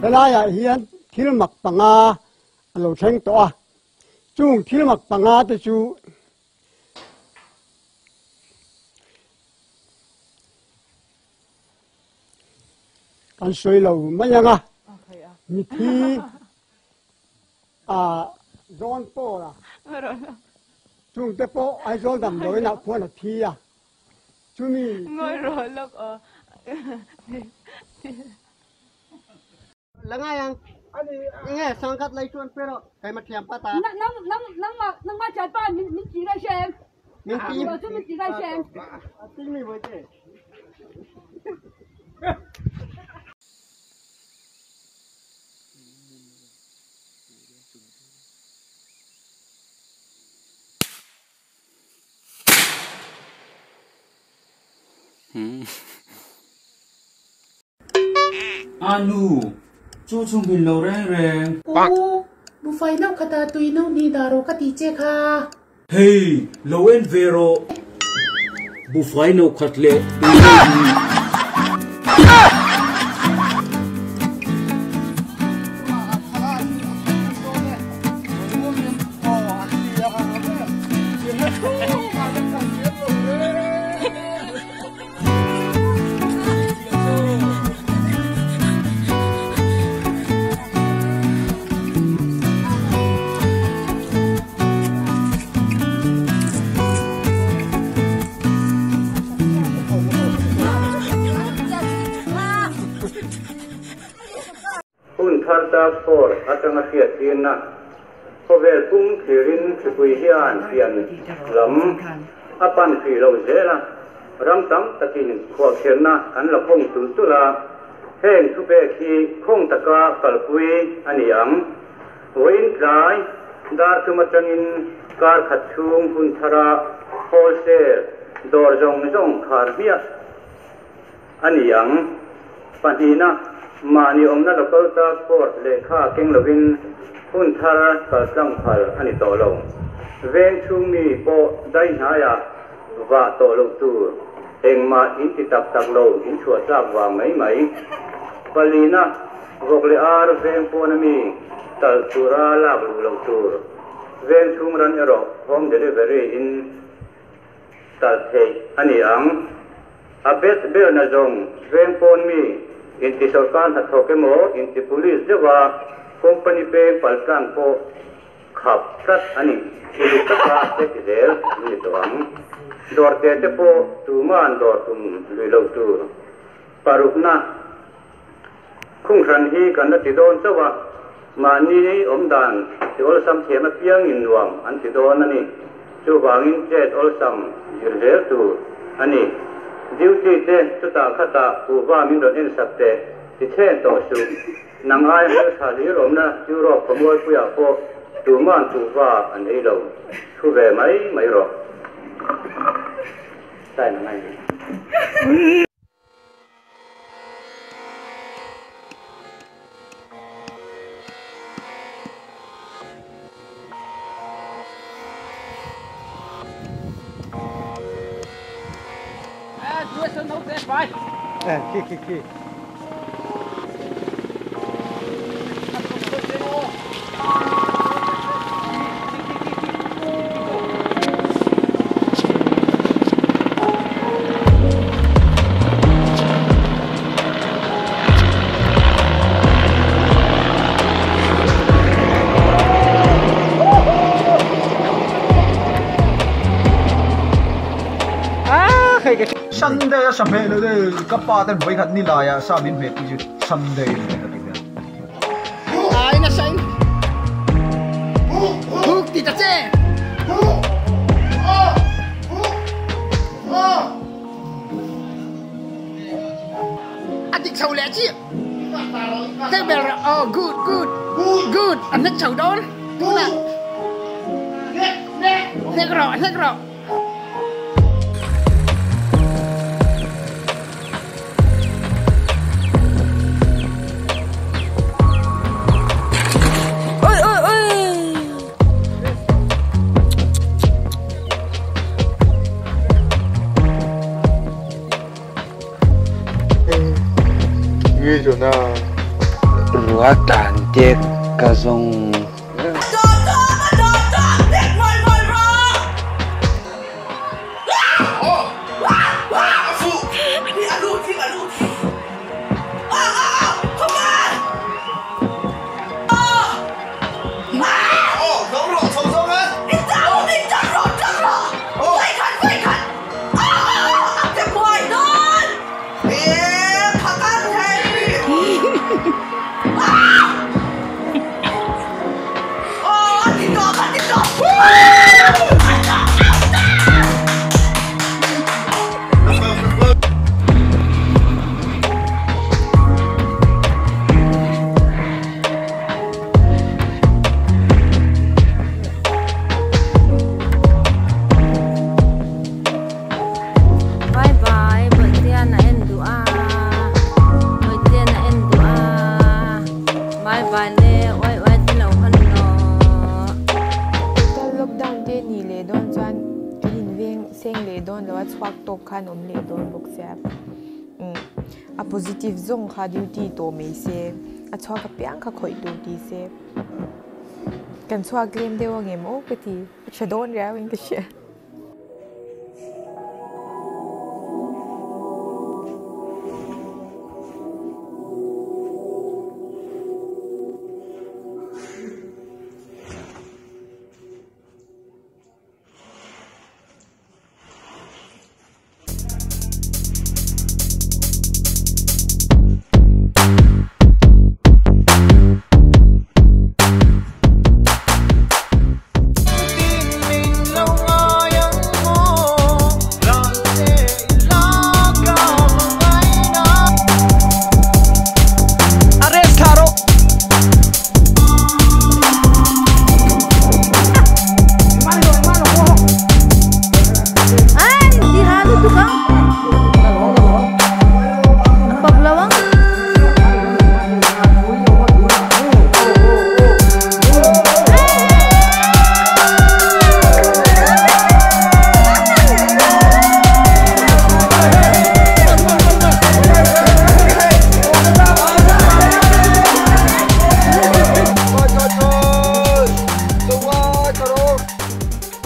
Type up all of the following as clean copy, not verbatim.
Helaiah hian thil mak panga a lo thleng tawh a, chung thil mak panga te chu kan sawi lo mai ang a, mithi a zawn pawl a, chungte pawh Aizawl damdawiinah khuan a thi a, chumi La ngai ang. Enge sangkhat lai chuan pe rawh keimah thiam pa ta. Nangmah nangmah thian pa min min ti ngai hria em? Min ti. Chu min ti ngai hria em? A ting mi bawihte. A nu, chu chu hmin lo reng reng. U, buhfai no khata tui no hnih dah rawh ka ti che kha. Hei, lo en ve rawh. Buhfai no khat leh tui no hnih. Hun thar task force atanga hriattirna khawvel pum thlirin hripui hian pian lam a pan hrih lo zel a. Ram tam takin khuahkhirhna an la khawng tulh tulh a, heng thupek hi khawng taka kalpui a ni ang. Vawiin tlai dar thum atangin kar khat chhung hun thara wholesale dawr zawng zawng khar hmiah a ni ang. Pahnihna, mahni awmna local task force lehkha keng lovin hun thar kaltlang phal a ni tawh lo. Veng chhung mi pawh dai hnaiah vah tawh loh tur, engmah in ti tak tak lo in chhuah tlak vang mai mai. Palina, vawk leh ar veng pawn ami talh tura lak luh loh tur. Veng chhung ran erawh home delivery in talh theih a ni ang. A bet berna zawng veng pawn mi inti sawrkar hnathawk emaw inti police deuha company peng paltlang pawh Khap tlat a ni. Uluk taka check zel an ni tawh ang. Dawr te te pawh tuma'n dawr tum lui lo tur. Parukna khunghran hi kan la ti dawn chauh a, mahni awmdan ti awlsam thiam apiangin nuam an ti dawn a ni. Chuvangin chet awlsam zir zel tur a ni. Duty te chutah khatah kuhva min rawn ensak teh ti chhen tawh suh. Nang ai hmeltha hlir awmna Europe khawmualpuiah pawh tuma'n kuhva an ei lo. Thu ve mai mai rawh. Sign a ngai ni. Khi khi khi. Sunday a sa hmeh lo de ka pa ten vawi khat ni lai ah sa min hmeh tih chu Sunday a ni ka ti vel. Ai na sain Huk ti ta che A dik chho leh chiah Hek ber oh good good good a hnek chho dawn tunah hnek rawh hnek rawh. a tlan te ka zawng. Bye bye Bawihtea na en duh a Bawihtea na en duh a Bye bye le uai uai te lo hawn rawh. Total lockdown te nih leh dawn chuan kan inveng seng leh dawn lo a chhuak tawk khan awm leh dawn bawk sia umm a positive zawng kha duty tawh mai se a chhuak apiang kha khawih tur ti se kan chhuak tlem deuh angem aw ka ti a tha dawn riau in ka hria.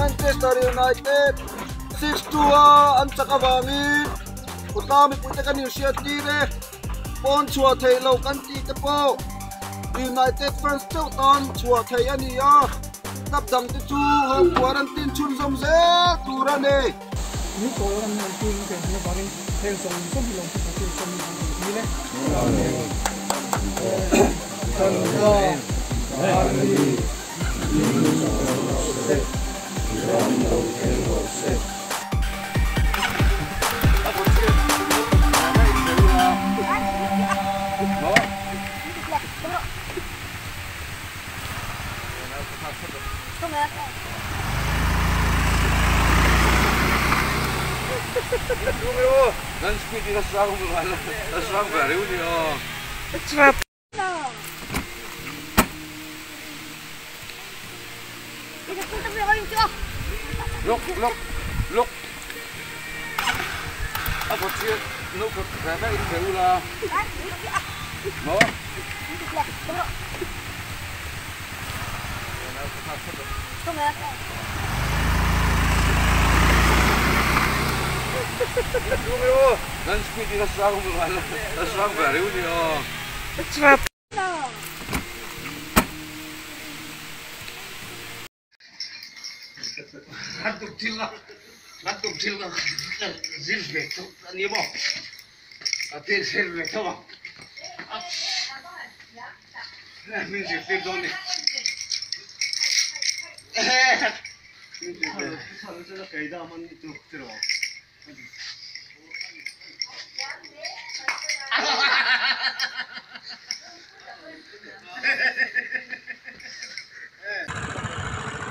Manchester United 6-2 a an chak avangin khawtlang mipuite kan inhriat tir e, pawn chhuah theih loh kan tih te pawh United fans chauh tan chhuah theih a ni a, club dang te chu home quarantine chhunzawm zel tur a ni. Look, look, look. A bawt chiah no khat hre mai in theu la. Maw?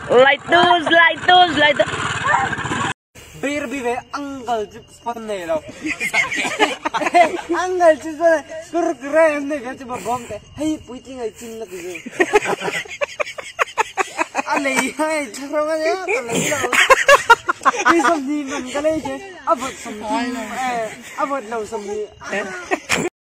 Light those, light those. Beer bi ve angle chips pan nei lo. Angle chips pan kurkure em nei ve chu ba bom te. Hei puitling ai chin na ti chu. A lei hai throng a nia ka lei lo. Tui sawmhnih man ka lei che a vawt sawmhnih a vawt lo sawmhnih.